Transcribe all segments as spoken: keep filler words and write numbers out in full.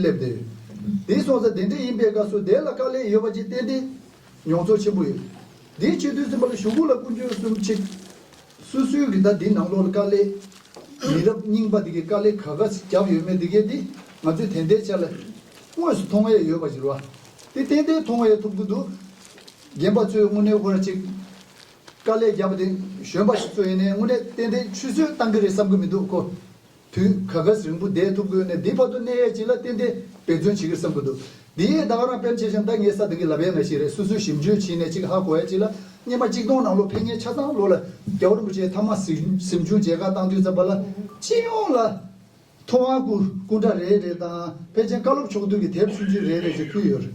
སླེབས་བསྡད་ཡོད། དེ་སོང་ཙང་དེ་འདྲ་ཡིན་པའི་སྐབས་སུ་དེ་ལ་དཀའ་ལས་ཡོད་པ་ཅིག་ཏན་ཏན་མྱོང་ཚོར་ཆེན་པོ་ཡོད། དེ་བྱེད་དུས་ཙམ་པ་ལ་གཞུག་གུ་ལ་དཀོན་མཆོག་གསུམ་ཅིག་སོ་སོའི་གི་ད་འདི་ནང་ལོགས་ལ་དཀའ་ལས། མི་རབས་རྙིང་པ་འདི་གའི་དཀའ་ལས་ག་ག་ཚོད་བརྒྱབ་ཡོད་མེད་འདི་གའི་འདི་ང་ཚོས་དེ་འདྲའི་ཆ་ལ་དངོས་སུ་མཐོང་ཡས་ཡོད་པ་ཞིག་རེད་བ། དེ་ཏན་ཏན་མཐོང་ཡས་ཐུབ་ཀྱི་འདུག་རྒན་པ་ཚོས་དངོས་གནས་ཁོ་ར་ཅིག་དཀའ་ལས་བརྒྱབ་པ་དེ་གཞོན་པ་ཞིག་ཚོ་ཡིན་ནའི་དངོས་གནས་ཏན་ཏན་ཆུད་ཟོས་བཏང་གི་རེད་བསམ་གྱི་མི་འདུག་ཁོ། དུས་ག་ག་ཚོད་རིང་པོ་བསྡད་ཐུབ་དགོས་ནས་འདི་བར་དུ་གནས་ཡས་ཅིག་ལ་ཏན་ཏན་འབད་བརྩོན་བྱེད་ཀྱི་བསམ་གྱི་འདུག་འདི་ཡས་ད་ག་རང་དཔེར་ཆ་བཞག་ན་ད་ངས་ས་དེ་གི་ལབ་ཡས་ནང་བཞིན་རེད། སོ་སོས་ཞིབ་འཇུག་བྱས་ནས་ཅིག་ཧ་གོ་ཡས་ཅིག་ལ་སྙེ་མ་གཅིག་སྟོང་ནང་ལོགས་ཕན་ངེས་ཆ་ཚང་ལོ་ལ་རྒྱལ་བ་རིན་པོ་ཆེའི་ཐ་མག་གཟིམ་གཟིམ་ཆུང་མཇལ་ཁ་བཏང་དུས་ཙམ་པ་ལ་སྤྱི་ཡོངས་ལ་ཐོག་མར་སྐུ་སྐུ་འདྲ་རེ་རེ་དང་ཕལ་ཆེར་བཀའ་སློབ་ཕྱོགས་བསྡུས་ཀྱི་དེབ་ཆུང་ཆུང་རེ་རེ་ཅིག་ཕུལ་ཡོད་རེད།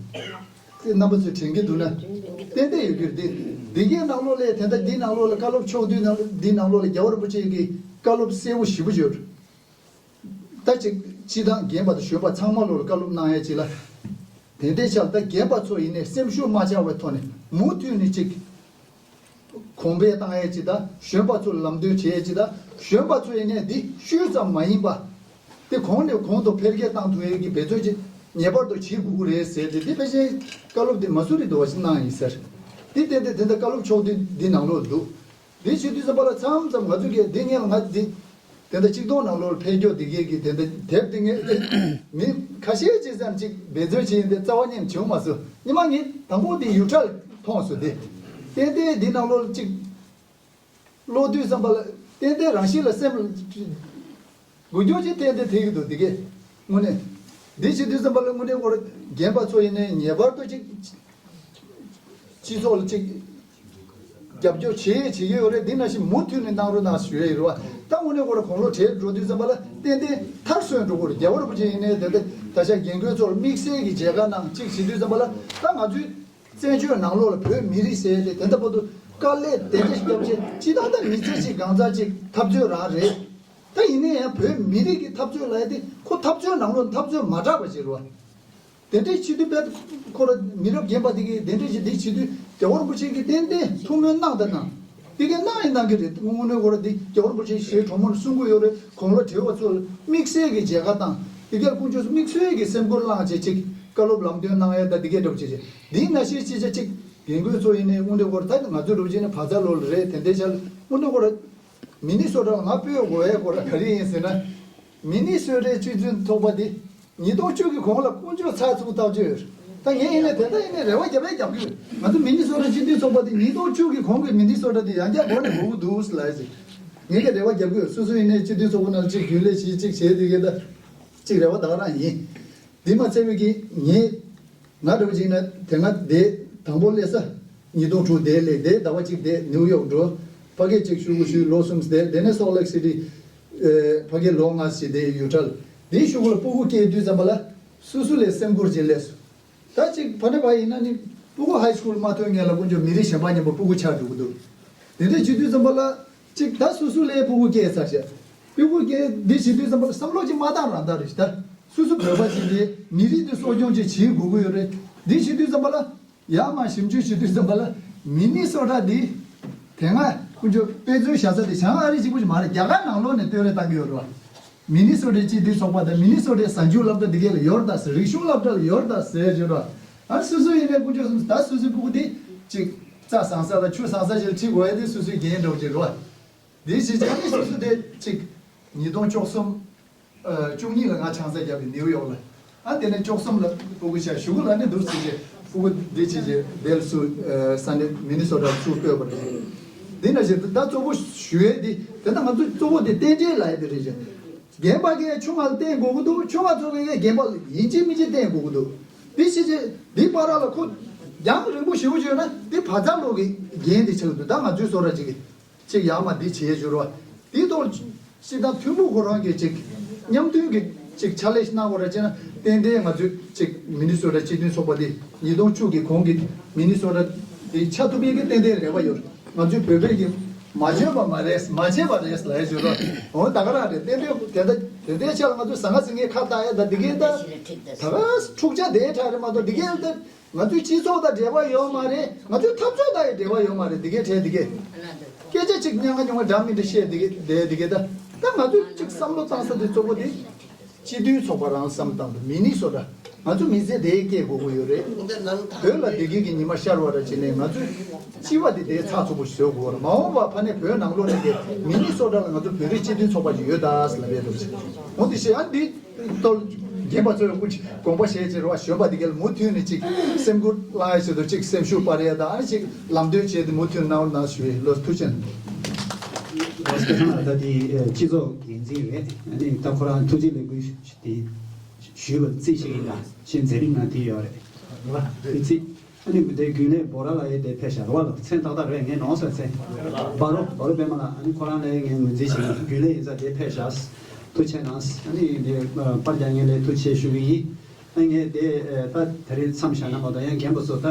དེ་རྣམ་པ་ཚོས་དྲན་གྱི་འདུག་ན་ཏན་ཏན་ཡོད་རྒྱུ་རེད། དེ་འདི་གའི་ནང་ལོགས་ལ་དེ་འདྲ་འདི་ནང་ལོགས་ལ་བཀའ་སློབ་ཕྱོགས་བསྡུས་ནང་ལོགས་འདི་ནང་ལོགས་ལ་རྒྱལ་བ་རིན་པོ་ཆེ་གི་བཀའ་སློབ་གསལ་པོ་ཞེ་པོ་ཡོད་རེད། ད་ཅིག་སྤྱི་བཏང་རྒན་པ་དང་གཞོན་པ་ཚང་མ་ལོ་ལ་བཀའ་སློབ་གནང་ཡས་ཅིག་ལ། དེ་འདྲའི་ཆ་ལ་ད་རྒན་པ་ཚོ་ཡིན་ནའི་སེམས་ཤུགས་མ་ཆག་པའི་ཐོག་ནས་མུ་མཐུད་ནས་ཅིག་གོང་འཕེལ་བཏང་ཡས་ཅིག་དང་གཞོན་པ་ཚོ་ལ་ལམ་སྟོན་བྱེད་ཡས་ཅིག་དང་གཞོན་པ་ཚོ་ཡིན་ནའི་འདི་ཤུལ་ཙམ་མ་ཡིན་པ། དེ་གོང་ནས་གོང་དུ་འཕེལ་རྒྱས་བཏང་ཐུབ་ཡས་ཀྱི་འབད་བརྩོན་ཅིག་ངེས་པར་དུ་བྱེད་དགོས་ཀྱི་རེད་ཟེར་ཏེ་དེ་ཕལ་ཆེར་བཀའ་སློབ་དེ་མ་སུ་རི་འདྲ་བ་ཞིག་གནང་ཡིན་ཟེར། དེ་བལྟས་ཏེ་དེ་འདྲ་བཀའ་སློབ་ཕྱོགས་བསྡུས་འདི་ནང་ལོགས་འདུག་འདི་བྱེད་དུས་ཙམ་པ་ལ་མཚམས་མཚམས་ང་ཚོ་གིས་འདི་ངས་ང་འདི་དེ་འདྲ་གཅིག་སྟོང་ནང་ལོགས་ཕེབས་སྐྱོ་འདི་གས་ཀྱི་དེ་འདྲ་དེབ་འདི་ངས་མི་ཁ་ཤས་ཅིག་ཙམ་ཅིག་འབད་བརྩོན་བྱས་ཡིན་ཏེ་རྩ་བ་ཉིད་བྱུང་མ་སོང་། ཉི་མ་ངས་དང་པོ་འདི་ཡུལ་གྲལ་མཐོང་སོང་། དེ་ཏན་ཏན་འདི་ནང་ལོགས་ཅིག་ཀློག་དུས་ཙམ་པ་ལ་ཏན་ཏན་རང་བཞིན་ལ་སེམས་འགུལ་སྐྱོད་ཅིག་ཏན་ཏན་ཐེབས་ཀྱི་འདུག་འདི་གས་དངོས་གནས་འདི་བྱེད་དུས་ཙམ་པ་ལ་དངོས་གནས་ཁོ་ར་རྒན་པ་ཚོ་ཡིན་ནའི་ངེས་པར་དུ་ཅིག་སྤྱི་ཚོགས་ལ་ཅིག་རྒྱབ་སྐྱོར་བྱེད་བྱེད་ཀྱི་ཡོད་རེད། འདི་ནང་བཞིན་མུ་མཐུད་ནས་གནང་རོགས་གནང་ཞུ་ཡ་ཡོད་རེད་བ། ད་དངོས་གནས་ཁོ་ར་གོང་ལོག་བྲལ་འགྲོ་དུས་ཙམ་པ་ལ་ཏན་ཏན་མཐར་སོན་འགྲོ་གི་རེད། རྒྱལ་བ་རིན་པོ་ཆེ་ཡིན་ནའི་དེ་འདྲ་ད་ཆ་རྒན་རྒོན་ཚོར་དམིགས་བསལ་གྱི་མཇལ་ཁ་གནང་ཅིག་བྱེད་དུས་ཙམ་པ་ལ་ད་ང་ཚོའི་བཙན་བྱོལ་ནང་ལོགས་ལ་བོད་མི་རིགས་ཟེར་ཏེ་དེ་འདྲ་བར་དུ་དཀའ་ལས་དེ་འདྲ་ཞིག་བརྒྱབ་བྱས་སྤྱི་བཏང་ད་མི་ཚེ་གཅིག་གང་ཟག་གཅིག་འཐབ་རྩོད་རང་རེད། ད་ཡིན་ན་ཡང་བོད་མི་རིགས་ཀྱི་འཐབ་རྩོད་ལབ་ཡ་དེ་ཁོ་འཐབ་རྩོད་ནང་ལོགས་འཐབ་རྩོད་མ་དྲག་པ་ཞིག་རེད་བ། དེ་འདྲའི་བྱེད་དུས་དཔེ་ཁོ་ར་མི་རབས་རྒན་པ་དེ་གིས་དེ་འདྲའི་ཞིག་འདི་བྱེད་དུས་རྒྱལ་བ་རིན་པོ་ཆེ་གིས་ཏན་ཏན་ཐུགས་སྨོན་གནང་དང་གནང་། དེ་གའི་གནང་ཡིན་གནང་གི་རེད། དངོས་གནས་ཁོ་ར་འདི་རྒྱལ་བ་རིན་པོ་ཆེ་ཞེས་གྲོགས་མོར་གསུང་གི་ཡོད་རེད། གོང་ལ་བྲེལ་བ་ཚོ་ལ་དམིགས་བསལ་གྱི་མཇལ་ཁ་བཏང་། དེ་གའི་དཀོན་མཆོག་དམིགས་བསལ་གྱི་སེམས་ཁུར་བླངས་བྱས་ཅིག་བཀའ་སློབ་ལམ་སྟོན་གནང་ཡ་ད་དེ་གའི་འདྲ་པོ་བྱས་བྱས་འདིའི་ནང་བཞིན་ཅི་བྱ་ཅིག་རྒན་རྒོན་ཚོ་ཡིན་ནའི་དངོས་གནས་ཁོ་ར་ད་ང་ཚོའི་འདྲ་པོ་བྱས་ནས་བག་ཚ་ལོ་ལ་རེད། དེ་འདྲའི་ཆ་ལ་དངོས་གནས་ཁོ་ར་མི་ནི་སོ་ཊ་ལ་ང་སྤོས་དགོས་ཡ་ཁོ་ར་ག་རེ་ཡིན་ཟེར་ན། མི་ནི་སོ་ཊའི་སྤྱི་མཐུན་ཚོགས་པ་འདི་ཉིས་སྟོང་བཅུ་གི་གོང་ལ་དཀོན་མཆོག་ཚགས་ཚུད་ཐག་ཆོད་ཡོད། ད་ངས་ཡིན་ནའི་དེ་ལྟ་ཡིན་ནའི་རེ་བ་རྒྱབ་ཡ་རྒྱབ་གི་ཡོད། ང་ཚོ་མི་ནི་སོ་ཊ་སྤྱི་མཐུན་ཚོགས་པ་འདི་ཉིས་སྟོང་བཅུ་གི་གོང་གི་མི་ནི་སོ་ཊ་འདི་ཡང་བསྐྱར་འགོ་ནས་དགོས་ཀྱི་འདུག་ལབ་ཡ་ཟེར། ངས་ཀྱང་རེ་བ་རྒྱབ་གི་ཡོད། སོ་སོ་ཡིན་ནའི་སྤྱི་མཐུན་ཚོགས་པ་ནང་ཅིག་རྒྱུན་ལས་བྱེད་ཅིག་བྱེད་དེ་གི་ད་ཅིག་རེ་བ་ད་ག་རང་ཡིན། འདི་མ་ཚད་པའི་གི་ངས་ང་འདྲ་བོ་ཅིག་ན་དེ་སྔ་དེ་དང་པོ་སླེབས་ས་ཉིས་སྟོང་དྲུག་དེ་སླེབས། དེ་ཟླ་བ་གཅིག་དེ་ནིའུ་ཡོག་འགྲོ། ཕ་གིར་ཅིག་ཤུ་གུ་ཞུས་ལོ་གསུམ་དེ་དེ་ནས་སོལ་ལེག་སི་ཊི། ཨེ། ཕ་གིར་ལོ་ལྔ་ཞིག་དེ་ཡུལ་གྲལ། དེའི་གཞུག་ལ་སྤུ་གུ་སྐྱེས་དུས་ཙམ་པ་ལ་སོ་སོ་ལ་སེམས་ཁུར་ཅིག་སླེབས་སོང་། ད་ཅིག་ཕ་ནས་བ་ཡིན་ན་ནི་སྤུ་གུ་ཧའི་སི་ཀུལ་མ་ཐོན་སྔོན་ལ་དཀོན་མཆོག་མི་རིགས་གཞན་པ་མཉམ་པོ་སྤུ་གུ་ཆགས་འགྲོ་གི་འདུག་དེ་འདྲ་བྱེད་དུས་ཙམ་པ་ལ་ཅིག་ད་སོ་སོ་ལ་སྤུ་གུ་སྐྱེས་ཚར་ཤག་སྤུ་གུ་སྐྱེས་འདི་བྱེད་དུས་ཙམ་པ་ལ་བསམ་བློ་ཅིག་མ་བཏང་རང་ད་རེད་ཤག་ད་སོ་སོ་བོད་པ་ཅིག་རེད། མི་རིགས་འདི་གསོ་སྐྱོང་ཅིག་བྱེད་དགོས་ཀྱི་ཡོད་རེད། འདི་བྱེད་དུས་ཙམ་པ་ལ། ཡར་མར་ཞིབ་འཇུག་བྱེད་དུས་ཙམ་པ་ལ་མི་ནི་སོ་ཊ་འདི་དེ་སྔ་དཀོན་མཆོག་དཔེ་མཚོན་བཞག་ས་དེ་བྱང་ཨ་རི་གཅིག་པུ་ཞིག་མ་རེད། རྒྱ་གར་ནང་ལོགས་ནས་བཏོན་རེ་བཏང་གི་ཡོད་རེད་བ། མི་ནི་སོ་ཊའི་སྤྱི་འཐུས་ཚོགས་པ་དང་མི་ནི་སོ་ཊའི་གཟའ་མཇུག་སློབ་གྲྭ་འདི་གས་ལ་ཡོད་རེད་ད་ཟེར། རིག་གཞུང་སློབ་གྲྭ་ལ་ཡོད་རེད་ད་ཟེར་བརྗོད་རེད་བ། ཨ་སོ་སོ་ཡིན་ནའི་དཀོན་མཆོག་གསུམ་ད་སོ་སོའི་སྤུ་གུ་དེ་ཅིག་རྩྭ་བཟང་ས་དང་ཆུ་བཟང་ས་ཞིག་ལ་ཁྲིད་དགོས་ཡ་དེ་སོ་སོའི་འགན་འདྲ་བོ་ཅིག་རེད་བ། དེ་བྱས་ཙང་ནི་སོ་སོ་དེ་ཅིག་ཉིས་སྟོང་བཅུ་གསུམ། ཨ། བཅུ་གཉིས་ལ་ང་ཆང་ས་བརྒྱབ་པའི་ནིའུ་ཡོག་ལ། ཨ་དེ་ནས་བཅུ་གསུམ་ལ་སྤུ་གུ་ཆ་གཞུག་གུ་ལ་ནི་འདུག་ཟེར་གྱི་སྤུ་གུ་འདི་བྱེད་ཀྱི་དེ་ལ་སུ་ས་གནས་མི་ནི་སོ་ཊ་ལ་སུ་སྤོས་པ་རེད། འདི་ན་བཞིན་ད་གཙོ་བོ་ཞུ་ཡས་འདི་དེ་ན་ང་ཚོ་གཙོ་བོ་དེ་རྟེན་འབྲེལ་ལབ་ཡས་དེ་རེད་ཅེ། རྒན་པ་གས་ཆུང་བ་ལ་བརྟེན་དགོས་ཀྱི་འདུག་ཆུང་བ་ཚོ་གས་རྒན་པ་ལ་ཡིན་གཅིག་མིན་གཅིག་བརྟེན་དགོས་ཀྱི་འདུག་འདི་བྱེད་ཀྱི་འདི་བར་ལ་ཁོ་རྒྱང་རིང་པོ་ཞེ་པོ་བྱོས་ན་འདི་བར་མཚམས་ལོག་གི་འགན་འདི་ཆགས་ཀྱི་འདུག་ད་ང་ཚོའི་བཟོ་འདྲ་ཅིག་གིས། ཅིག་ཡར་མར་འདི་བྱེད་ཞོར་བ། དེའི་ཐོག་སྤྱི་བཏང་ཐུན་མོང་ཁོ་རང་གིས་ཅིག་མཉམ་མཐུན་གྱི་ཅིག་ཕྱག་ལས་ཤིག་གནང་དགོས་རེད་ཅེ་ན། ཏན་ཏན་ང་ཚོས་ཅིག་མི་ནི་སོ་ཊ་སྤྱི་མཐུན་ཚོགས་པ་འདི་ཉིས་སྟོང་བཅུ་གི་གོང་གི་མི་ནི་སོ་ཊ་འདི་ཆགས་ཐུབ་ཡས་ཀྱི་ཏན་ཏན་རེ་བ་ཡོད། ང་ཚོས་བོད་པས་ཀྱི་མ་བརྗོད་པ་མ་རེད། མ་བརྗེད་པ་རེད་ལབ་ཡས་ཞོར་བ། འོ་ད་ག་རང་རེད། ཏན་ཏན་དེ་འདྲ་དེ་འདྲའི་ཆ་ལ་ང་ཚོས་ཟང་ངེ་ཟིང་ངེ་ཁ་བཏགས་ཡས་ད་འདི་གས་ད་ད་ག་འཁྲུག་ཆ་དེ་འདྲ་རེད་མ་གཏོགས་འདི་གས་ད། ང་ཚོའི་སྤྱི་ཚོགས་དང་འབྲེལ་བ་ཡོད་མ་རེད། ང་ཚོའི་འཐབ་རྩོད་དང་ཡང་འབྲེལ་བ་ཡོད་མ་རེད། འདི་གས་བྲལ་འདི་གས། སྐད་ཆ་གཅིག་ཉག་ག་ཉོག་ག་འདྲ་མི་འདྲ་བཤད་འདི་གས་བསྡད་འདི་གས་ད། ད་ང་ཚོས་གཅིག་བསམ་བློ་བཏང་ས་དེ་གཙོ་བོ་དེ། སྤྱི་མཐུན་ཚོགས་པ་རང་བསམ་བཏང་དུས་མི་ནི་སོ་ཊ། ང་ཚོ་མི་ཚེ་དེའི་སྐྱེལ་དགོས་ཀྱི་ཡོད་རེད། བོད་ལ་བདེ་སྐྱིད་ཀྱི་ཉི་མ་ཤར་བ་ར་བྱས་ནས་ང་ཚོས་སྤྱི་པ་དེ་དེའི་ཚགས་ཚུད་པོ་ཞིག་བཟོ་དགོས་པ་རེད། མ་འོངས་པ་ཕ་ནས་བོད་ནང་ལོགས་ནས་དེ་མི་ནི་སོ་ཊ་ལ་ང་ཚོ་བོད་རིགས་སྤྱི་མཐུན་ཚོགས་པ་ཞིག་ཡོད་ད་ཟེར་ལབ་ཡས་འདུག་ཟེར། འོ་དེ་བཤད་ཨ་འདི་ལྟོ་རྒན་པ་ཚོས་སྐུ་མཁྱེན་དགོངས་པ་བཞེས་བྱས་རེད་བ། གཞོན་པ་དེ་གས་མུ་མཐུད་ནས་ཅིག་སེམས་ཁུར་བླངས་ཡས་ཆེད་དུ་ཅིག་སེམས་ཤུགས་སྤར་ཡས་དང་ཨ་ནི་ཅིག་ལམ་སྟོན་བྱས་ཏེ་མུ་མཐུད་གནང་རོགས་གནང་ཞུ་ཡས་ལོ་ཐུགས་ཆེ། ད་དེ་སྤྱི་ཚོགས་འགན་འཛིན་རེད། ཨ་ནི་ད་ཁོ་རང་ཐུགས་རྗེ་ལེགས་འབུལ་དེ་ཞུས་པ་རྩིས་ཤིག་ཡིན་ད་ཤེས་མཛད་རིམ་ནང་དེ་ཡོད་རེད། དེ་རྩིས། ཨ་ནི་དེ་རྒྱུན་ལས་བོ་ར་ལགས་ཡས་དེ་ཕེབས་ཤག་རེད་བ་ལགས། མཚན་ཏག་ཏག་རེད། ངས་ནོར་སོང་མཚན། བ་རོ་བ་རོ་པད་མ་ལགས། ཨ་ནི་ཁོ་རང་ལ་ངས་ངོས་འཛིན་བྱེད་ཀྱི་རྒྱུན་ལས་ཡིན་ཙང་དེ་ཕེབས་ཤག་ཐུགས་རྗེ་གནང་། ཨ་ནི་དེ་པར་རྒྱག་མཁན་ལ་ཐུགས་རྗེ་ཆེ་ཞུ་གི་ཡིན། ཨ་ངས་དེ་ད་དེ་རིང་མཚམས་བཞག་ན་མ་གཏོགས་ཡང་རྒན་པ་ཚོ་ད་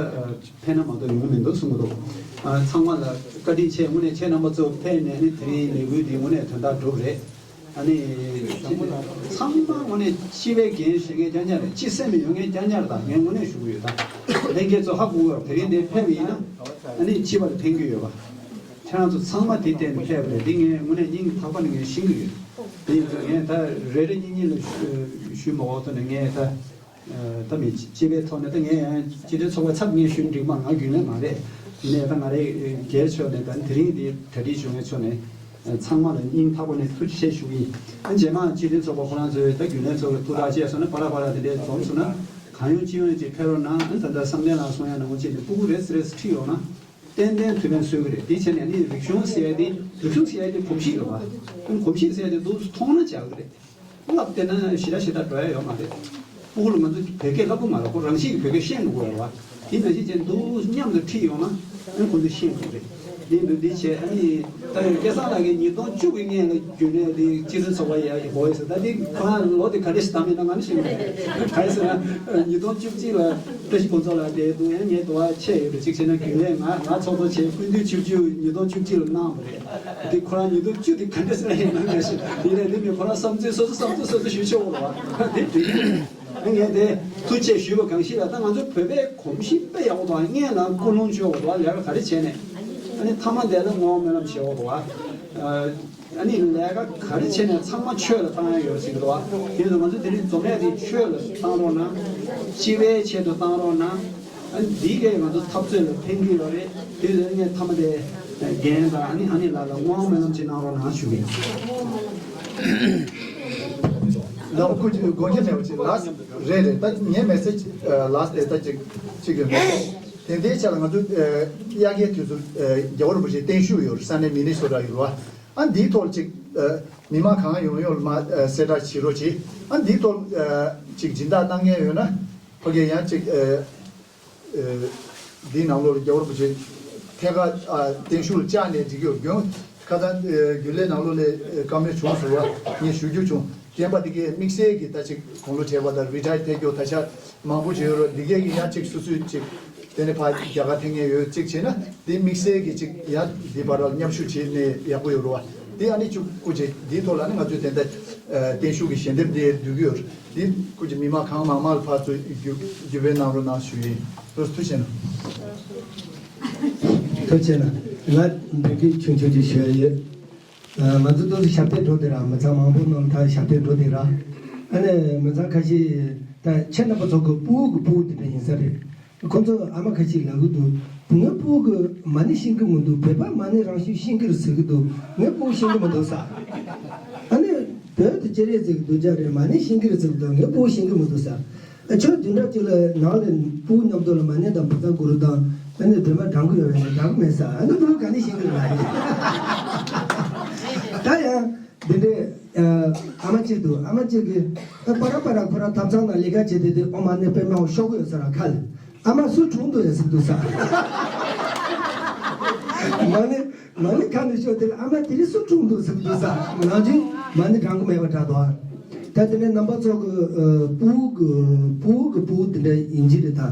ཕེབས་ན་མ་གཏོགས་ཡོང་གི་མི་འདུག་གསུང་གི་འདུག་ཨ་ཚང་མ་ལ་བཀའ་དྲིན་ཆེ། དངོས་གནས་ཁྱེད་རྣམ་པ་ཚོ་ཕེབས་ནས་ནི་དེ་རིང་ལས་འགུལ་འདི་དངོས་གནས་དོན་དག་གྲུབ་རེད། ཨ་ནི་ཚང་མ་དངོས་གནས་སྤྱི་པའི་འགན་བཞེས་མཁན་རྐྱང་རྐྱང་རེད། སྤྱི་སེམས་ཡོད་མཁན་རྐྱང་རྐྱང་རེད། ད་ངས་དངོས་གནས་ཞུ་གི་ཡོད། ད་ལྷན་རྒྱས་ཚོ་ཧ་གོ་གི་ཡོད། དེ་རིང་འདིར་ཕེབས་པ་ཡིན་ན་ཨ་ནི་སྤྱི་པ་ལ་ཕན་གྱི་ཡོད་པ། ཁྱེད་རང་ཚོ་ཚང་མ་དེ་བརྟེན་ནས་ཕེབས་པ་རེད། འདི་ངས་དངོས་གནས་སྙིང་ཐག་པ་ནས་ངས་ཤེས་ཀྱི་ཡོད། དེ་ཡིན་ཙང་ངས་ད་རེ་རེ་གཉིས་གཉིས་ལ་ཞུ་ཞུ་མ་འོག་ཐོག་ནས་ངས་ད། ད་མི་སྤྱི་པའི་ཐོག་ནས་ད་ངས་ཡང་སྤྱི་མཐུན་ཚོགས་པའི་ཚབ་ངས་ཞུ་འགྲིག་མ། ང་རྒྱུན་ལས་མ་རེད། ཡིན་ནའི་ད་ང་རའི་སྒེར་ཕྱོགས་ནས་ད་དེ་རིང་འདི་གྲ་སྒྲིག་བྱུང་བའི་ཕྱོགས་ནས་ཚང་མ་ལ་སྙིང་ཐག་པ་ནས་ཐུགས་རྗེ་ཆེ་ཞུ་གི་ཡིན། ཨ་རྗེས་མ་སྤྱི་མཐུན་ཚོགས་པ་ཁོ་རང་ཚོས་ད་རྒྱུན་ལས་ཚོ་ལ་ཐུགས་ཐག་བཅད་སོང་ན་པ་ར་པ་ར་དེ་འདྲས་འཛོམས་སོང་ན་གང་ཡོང་ཅི་ཡོང་ཅིག་ཕེབས་རོགས་གནང་། ཨ་ད་ལྟ་བསམ་གཏན་ལགས་གསུང་ཡ་ནང་བཞིན་གྱི་སྤུ་གུ་རེ་སི་རེ་སི་ཁྲིད་ཡོང་ན་ཏན་ཏན་ཐུགས་ཕན་གསོས་ཀྱི་རེད། དེ་བྱས་ནས་ནི་རིག་གཞུང་ཟེར་ཡ་དེ་རིག་གཞུང་ཟེར་ཡ་དེ་གོམས་གཤིས་རེད་བ། གོམས་གཤིས་ཟེར་ཡ་དེ་འདུག་མཐོང་ན་བྱ་གི་རེད། སློབ་བསྡད་ན་ཞེ་དྲག་ཞེ་དྲག་འགྲོ་ཡ་ཡོད་མ་རེད། སྤུ་གུ་ལ་ང་ཚོ་བོད་སྐད་སློབ་གི་མ་རེད། ཁོ་རང་གཤིས་ཀྱི་བོད་སྐད་བཤད་འགྲོ་དགོས་རེད་བ། དེ་ནང་བཞིན་བྱས་འདུག་མཉམ་དུ་ཁྲིད་ཡོང་ན་ཨ་ཁོ་ཚོས་ཤེས་འགྲོ་གི་རེད། འདི་འདུག་འདི་བྱས་ཨ་ནི་ད་ཡང་སྐལ་བཟང་ལགས་ཀྱིས་ཉིས་སྟོང་བཅུ་གི་སྔོན་ལ་རྒྱུན་ལས་འདི་སྤྱི་མཐུན་ཚོགས་པ་ཡར་འགོ་ཡོད་ཟེར། ད་འདི་ཁོ་རང་ལོ་དེ་ག་འདྲ་ཞིག་བཏང་མིན་ད་ང་ནི་ཤེས་མ་རེད། གང་ཡིན་ཟེར་ན་ཉིས་སྟོང་བཅུ་གཅིག་ལ་བཀྲ་ཤིས་ཕུན་ཚོགས་ལགས་དེ་འདུག་ཡང་ངའི་དུ་བ་ཆད་ཡོད་རེད། གཅིག་བྱས་ན་རྒྱུན་ལས་ང་ང་ཚོགས་གཙོ་བྱས་སྐུ་མདུན་བཅུ་གཅིག་ཉིས་སྟོང་བཅུ་གཅིག་ལ་གནང་བ་རེད། དེ་ཁོ་རང་ཉིས་སྟོང་བཅུ་དེ་ག་འདྲ་ཟེར་ཡིན་ན་ང་ཞིག་དེ་ནས་དེ་མིན་ཁོ་རང་བསམ་ཚུལ་སོ་སོ་བསམ་ཚུལ་སོ་སོ་ཞུ་ཆོག་གོ་རེད་བ། དེ་འགྲིག་གི་རེད། ངས་དེ་ཐུགས་རྗེ་ཆེ་ཞུས་པ་གང་ཞིག་ལ་ད་ང་ཚོའི་བོད་པའི་གོམས་གཤིས་དཔེ་ཡག་པོ་དང་སྔོན་ལ་ཀུན་སློང་བྱོས་པ་དང་ལས་ཀ་ག་རེ་བྱས་ནས་ཨ་ནི་མཐའ་མ་དེ་ལ་བསྔོ་བ་སྨོན་ལམ་བྱེད་པ་དང་ཨ་ནི་ལས་ཀ་ག་རེ་བྱས་ནས་ཚང་མ་ཆོས་ལ་བཏང་ཡ་ཡོད་ཟེར་གི་འདུག་བ། དེ་ཡིན་དུས་ང་ཚོ་དེ་རིང་འཛོམས་ཡ་དེ་ཆོས་ལ་བཏང་རོགས་གནང་། སྤྱི་པའི་ཆེད་དུ་བཏང་རོགས་གནང་། ཨ་ནི་འདིའི་གས་ང་ཚོ་འཐབ་རྩོད་ལ་ཕན་གྱི་ཡོད་རེད། དེ་ལས་ངས་མཐའ་མ་དེ་རྒན་དང་ཨ་ནི་ཨ་ནི་ལགས་ལ་བསྔོ་བ་སྨོན་ལམ་ཅིག་གནང་རོགས་གནང་ཞུ་གི་ཡིན། ལགས་སོ། ཁོ་ཅིག་དགོངས་འཆར་མེད་པ་ཅིག་ལགས། རེད་རེད། ད་ངའི་མེ་སེ་ཇི་ལགས་དེ་ད་ཅིག་ཅིག་ཡོད་མེད། དེ་འདྲའི་ཆ་ལ་ང་ཚོ་དབྱར་ཁའི་དུས་ཚོད་རྒྱལ་བ་རིན་པོ་ཆེའི་བརྟན་བཞུགས་ཡོད་རེད། ས་གནས་མི་ནི་སོ་ཊ་ཡོད་རེད་བ། ཨ་འདིའི་ཐོག་ཅིག་མི་མང་གང་ཡོང་ཡོང་ལ་མ་གསལ་བསྒྲགས་བྱེད་རོགས་གྱིས། ཨ་འདིའི་ཐོག་ཅིག་སྦྱིན་བདག་གནང་མཁན་ཡོད་ན་ཕ་གིར་ཡང་ཅིག་འདིའི་ནང་ལོགས་ལ་རྒྱལ་བ་རིན་པོ་ཆེ་ཐད་ཀར་བརྟན་བཞུགས་ལ་བཅར་ནས་འགྲིག་གི་ཡོད། རྒྱུན་ཁ་སང་རྒྱུན་ལས་ནང་ལོགས་ལ་བཀའ་མོལ་བྱུང་ཟེར་བ་ངས་ཞུ་རྒྱུ་བྱུང་། རྒན་པ་འདི་གས་དམིགས་བསལ་གྱི་ད་ཅིག་དགུང་ལོ་བགྲེས་པ་དང་རི་ཊ་ཡར་ཐེབས་རྒྱུ་ད་ཆ་མང་པོ་ཅིག་ཡོད་རེད། འདི་གས་ཀྱི་ཡང་ཅིག་སོ་སོའི་ཅིག་དེ་ནས་ཕར་རྒྱ་གར་ཐེབས་མཁན་ཡོད། ཅིག་བྱས་ན་འདི་དམིགས་བསལ་གྱི་ཅིག་ཡང་འདི་བར་ལ་མཉམ་ཞུགས་བྱས་ནས་ཡག་པོ་ཡོད་རེད་བ། འདི་ཨ་ནི་ཅིག་སྐུ་མཁྱེན་འདིའི་ཐོག་ལ་ནི་ང་ཚོས་དེ་འདྲ་བརྟན་བཞུགས་ཀྱི་ཞལ་འདེབས་འདི་བསྡུ་གི་ཡོད་རེད། འདི་སྐུ་མཁྱེན་མི་མང་གང་མང་མང་ལ་ཕར་ཚུར་བརྒྱུད་བརྒྱུད་སྤེལ་གནང་རོགས་གནང་ཞུ་ཡིན། ལགས་སོ། ཐུགས་རྗེ་གནང་། ཐུགས་རྗེ་གནང་། ང་འབོད་སྐུལ་ཆུང་ཆུང་ཅིག་ཞུ་ཡ་ཡོད། ང་ཚོ་ཏོག་ཙམ་ཞབས་སྟེགས་འགྲོ་དེ་ར། མི་ཚང་མང་པོ་ནང་ད་ཞབས་སྟེགས་འགྲོ་དེ་ར། ཨ་ནི་མི་ཚང་ཁ་ཤས་ད་ཁྱེད་རྣམ་པ་ཚོ་གི་སྤུ་གུ་གི་སྤུ་གུ་དེ་འདྲ་ཡིན་ས་རེད། ཁོ་ཚོ་ཨ་མ་ཁ་ཤས་ལབ་གི་འདུག་ངའི་སྤུ་གུ་མ་ཎི་ཤེས་ཀྱི་མི་འདུག་བོད་པ་མ་ཎི་རང་ཤུགས་ཤེས་ཀྱི་རེད་ཟེར་གི་འདུག་ངའི་སྤུ་གུ་ཤེས་ཀྱི་མི་འདུག་ས། ཨ་ནི་བོད་དུ་སྤྱི་རེད་ཟེར་གི་འདུག་ཅག་རེད། མ་ཎི་ཤེས་ཀྱི་རེད་ཟེར་གི་འདུག་ངའི་སྤུ་གུ་ཤེས་ཀྱི་མི་འདུག་ས། ཨ་ཆོས་བདུན་ཕྲག་གཅིག་ལ་ནང་ལ་སྤུ་གུ་མཉམ་དུ་ལ་མ་ཎི་དང་བཛྲ་གུ་རུ་དང་ཨ་ནི་སྒྲོལ་མ་བགྲང་གི་ཡོད་པས་ན་བགྲང་གི་མེད་ས། ཨ་ནི་སྤུ་གུ་ག་ནས་ཤེས་ཀྱི་རེད་ལ་ཡིན། ད་ཡང་འདི་འདྲའི་ཨ་མ་གཅིག་འདུག་ཨ་མ་གཅིག་གིས་ཨ་པ་ར་པ་ར་ཁོ་རང་ཐབ་ཚང་ནང་ལས་ཀ་བྱེད་དེ་དེ་ཨོཾ་མ་ཎི་པདྨེ་ཧཱུྃ་ཤོག་གུ་ཡོད་ས་ར་ཁ་ལ། ཨ་མ་སུ་གྲོངས་འདུག་ཡ་ཟེར་འདུག་ས། མ་ཎི་མ་ཎི་ཁ་ནས་ཤོག་དེ་ལ་ཨ་མ་དེ་རིང་སུ་གྲོངས་འདུག་ཟེར་འདུག་ས། ནང་ཆུང་མ་ཎི་བགྲང་གི་མེད་པ་འདྲ་འདུག་ད་དེ་ནས་རྣམ་པ་ཚོ་གི་ཨ་སྤུ་གུ་གི་སྤུ་གུ་གི་སྤུ་གུ་དེ་འདྲ་ཡིན་གྱི་རེད་ད། ཨ་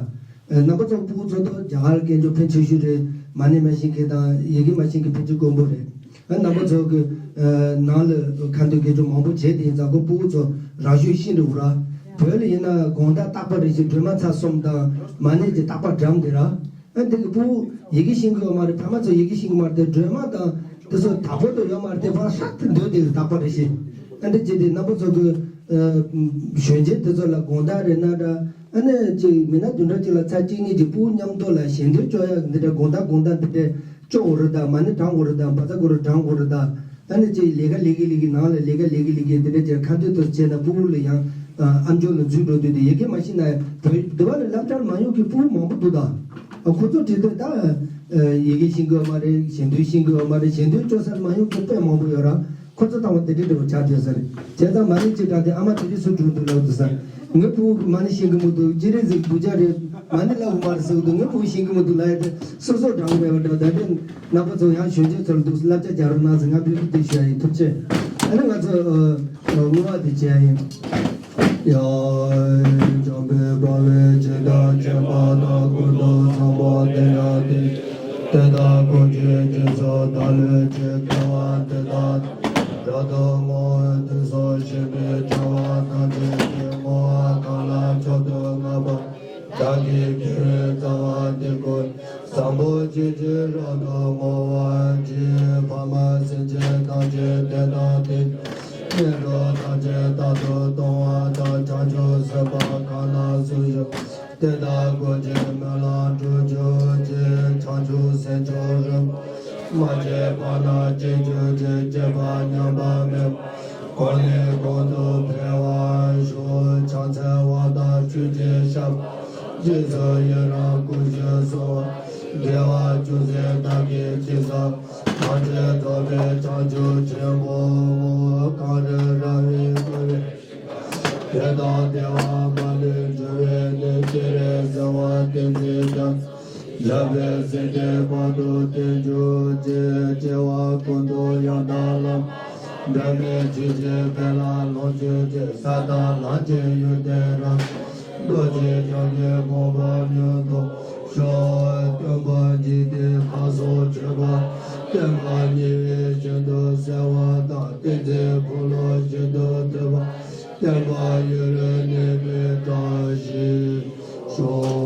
རྣམ་པ་ཚོ་སྤུ་གུ་ཚོ་ད་རྒྱ་གར་སྐད་འཇོག་ཕན་ཆེ་ཤོས་རེད། མ་ཎི་མ་ཤེས་མཁན་དང་ཡི་གེ་མ་ཤེས་མཁན་ཕན་ཆེ་དཀོན་པོ་རེད། ཨ་རྣམ་པ་ཚོ་གི་ཨ་ནང་ལ་ཁ་འདོན་སྐད་འཇོག་མང་པོ་བྱས་དེ་ཡིན་ཙང་ཁོ་སྤུ་གུ་ཚོ་རང་ཤུགས་ཤིན་ཏུ་འུར་ར། བོད་ལ་ཡིན་ན་དགོང་དག་རྟག་པར་རེ་བཞིན་སྒྲོལ་མ་ཚར་གསུམ་དང་མ་ཎི་དེ་རྟག་པར་བགྲང་དེ་ར། ཨ་འདི་གི་སྤུ་གུ་ཡི་གེ་ཤེས་ཀྱི་ཡོད་མ་རེད། ཕ་མ་ཚོ་ཡི་གེ་ཤེས་ཀྱི་མ་རེད་དེ་སྒྲོལ་མ་དང་དེ་ཚོ་དག་པོ་དུ་ཡོད་མ་རེད་དེ་ཕར་ཧྲག་ཏུ་འདོད་དེ་རྟག་པར་རེ་བཞིན། ཨ་འདི་བྱས་དེ་རྣམ་པ་ཚོ་གི་ གཞོན་སྐྱེས་དེ་ཚོ་ལ་དགོང་དག་རེད་ན་འདྲ། ཨ་ནི་ཅིག་མི་སྣ་བདུན་ཕྲག་གཅིག་ལ་ཚར་གཅིག་གཉིས་ཀྱི་ཕྲུ་གུ་མཉམ་དུ་ལ་ཞལ་འདོན་བཅོ་ཡག་འདི་འདྲ་དགོང་དག་དགོང་དག་འདི་འདྲ་བཅོ་དགོས་རེད་དང་། མ་ཎི་བགྲང་དགོས་རེད་དང་། བཛྲ་གུ་རུ་བགྲང་དགོས་རེད་དང་། ཨ་ནི་ཅིག་ལས་ཀ་ལས་ཀྱི་ལས་ཀྱི་ནང་ལ་ལས་ཀ་ལས་ཀྱི་ལས་ཀྱི་འདི་འདྲ་ཅིག་ཁ་འདོན་དུ་བྱས་ན་ཕྲུ་གུ་ལ་ཡང་ཨ་ཨམ་ཅོག་ལ་འཛུལ་འགྲོ་དུས་དེ་ཡི་གེ་མ་ཤེས་ན་བོད་འདི་བ་ལ་སློབ་གྲྭར་མ་ཡོང་གི་ཕྲུ་གུ་མང་པོ་འདུག་ད། ཁོ་ཚོ་བྲིས་དུས་ད་ཡི་གེ་ཤེས་ཀྱི་ཡོད་མ་རེད། ཞལ་འདོན་ཤེས་ཀྱི་ཡོད་མ་རེད། ཞལ་འདོན་བཅོ་སར་མ་ཡོང་མཁན་དཔེ་མང་པོ་ཡོད་ར། ཁོ་ཚོ་དང་བ་དེ་འདྲའི་འདྲ་བོ་ཆགས་བསྡད་ས་རེད། བྱས་ཙང་མ་ཎི་གཅིག་བགྲངས་ཏེ་ཨ་མ་དེ་འདྲའི་སུ་བགྲངས་འདུག་ལབ་འདུག་ས། ངའི་ཕྲུ་གུ་མ་ཎི་ཤེས་ཀྱི་མི་འདུག་ཅི་རེད་ཟིག་སྡུག་ཅག་རེད། མ་ཎི་ལབ་ཀྱི་མ་རེད་ཟེར་གྱི་འདུག་ངའི་ཕྲུ་གུ་ཤེས་ཀྱི་མི་འདུག་ལབ་ཡ་དེ་སོ་སོ་བགྲངས་མེད་པ་འདྲ་བོ། ད་དེ་རྣམ་པ་ཚོ་ཡང་གཞོན་སྐྱེས་ཚོ་ལ་འདུག་བསླབ་བྱ་རྒྱག་རོགས་གནང་ཟེར་ང་འབོད་སྐུལ་དེ་ཞུ་ཡ་ཡིན། ཐུགས་རྗེ་ཆེ། ཨ་ནི་ང་ཚོ་ཨ་ཨ་བསྔོ་བ་དེ་བྱེད་ཡ་ཡིན། ཡ། འཇམ་དཔལ་དཔའ་བོས་ཇི་ལྟར་མཁྱེན་པ་དང་། ཀུན་ཏུ་བཟང་པོ་དེ་ཡང་དེ་བཞིན་ཏེ། དེ་དག་ཀུན་གྱི་རྗེས་སུ་བདག་སློབ་ཅིང་། དགེ་བ་འདི་དག་ཐམས་ཅད་རབ་ཏུ་བསྔོ་བ། དུས་གསུམ་གཤེགས་པའི་རྒྱལ་བ་ཐམས་ཅད་ཀྱིས། བསྔོ་བ་གང་ལ་མཆོག་ཏུ་བསྔགས་པ། བདག་གི་དགེ་བའི་རྩ་བ་འདི་ཀུན། བཟང་པོ་སྤྱོད་ཕྱིར་རབ་ཏུ་བསྔོ་བར་བགྱི། ཕ་མ་སེམས་ཅན་ཐམས་ཅད་དེ་དང་དེ་བཞིན་གཤེགས་པའི་འགྲོ་བ་ཐམས་ཅད་རྟག་ཏུ་གཏོང་བ་དང་། བྱང་ཆུབ་སེམས་དཔའ་གང་ལ་སུ་ཞིག་དེ་དག་ཀུན་གྱི་སྨོན་ལམ་འགྲུབ་གྱུར་ཅིག་བྱང་ཆུབ་སེམས་མཆོག་རིན་པོ་ཆེ། མ་སྐྱེས་པ་རྣམས་སྐྱེ་གྱུར་ཅིག་སྐྱེས་པ་ཉམས་པ་མེད་པར། གོང་ནས་གོང་དུ་འཕེལ་བར་ཤོག་ཕྱག་འཚལ་བ་དང་ཆོས་ཀྱི་ཞབས་ཏོག་རྗེས་སུ་ཡི་རང་བསྐུལ་ཞིང་གསོལ་བ། དགེ་བ་ཅུང་ཟད་བདག་གིས་ཅི་བསགས་པ། ཐམས་ཅད་རྫོགས་པའི་བྱང་ཆུབ་ཆེན་པོའི་ངོ་བོ། གངས་རི་ར་བས་བསྐོར་བའི་ཞིང་ཁམས། དེ་དག་བདེ་བ་མ་ལུས་འགྲུབ་པའི་གནས། སྤྱན་རས་གཟིགས་དབང་བསྟན་འཛིན་རྒྱ་མཚོ། ཞབས་པད་སྲིད་མཐའི་བར་དུ་བརྟན་གྱུར་ཅིག་སྐྱེ་བ་ཀུན་ཏུ་ཡང་དག་བླ་མ་འབྲལ་མེད་ཆོས་ཀྱི་དཔལ་ལ་ལོངས་སྤྱོད་ཅིག་ས་དང་ལམ་གྱི་ཡོན་ཏན་རབ་རྟོགས་ཀྱི་སྐྱབས་ཀྱི་གོ་འཕང་མྱུར་ཐོབ་ཤོག་སྟོན་པ་འཇིག་རྟེན་ཁམས་སུ་བྱོན་པ། བསྟན་པ་ཉེ་བའི་ཞིང་དུ་གསལ་བ་དང་། བསྟན་འཛིན་འཁོར་ལོ་ཞིང་དུ་ཐིམ་པ། བསྟན་པ་ཡུན་རིང་གནས་པའི་བཀྲ་ཤིས་ཤོག